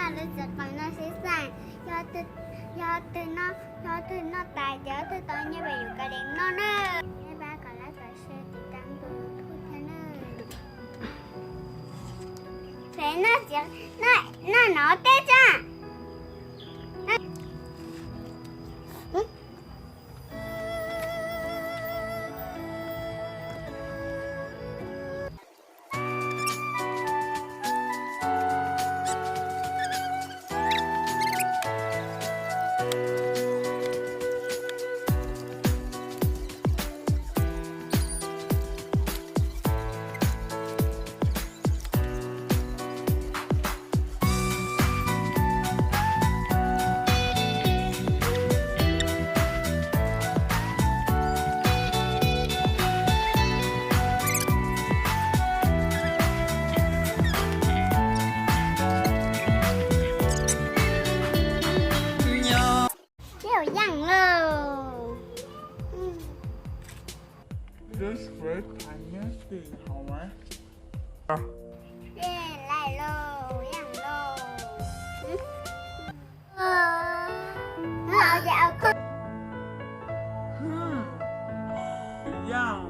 Lawv txiv qos no sib xav, yog twg, yog twg noj tas ces ob tug tau nyiaj pem yus kawm li no na. Bye bye, kom like, kom share, tiv tam tus YouTube thiab na. Peb noj txiv, noj no tej tsa. Yaum yaam lauj. Laim lauj, yaam lauj. Yaam.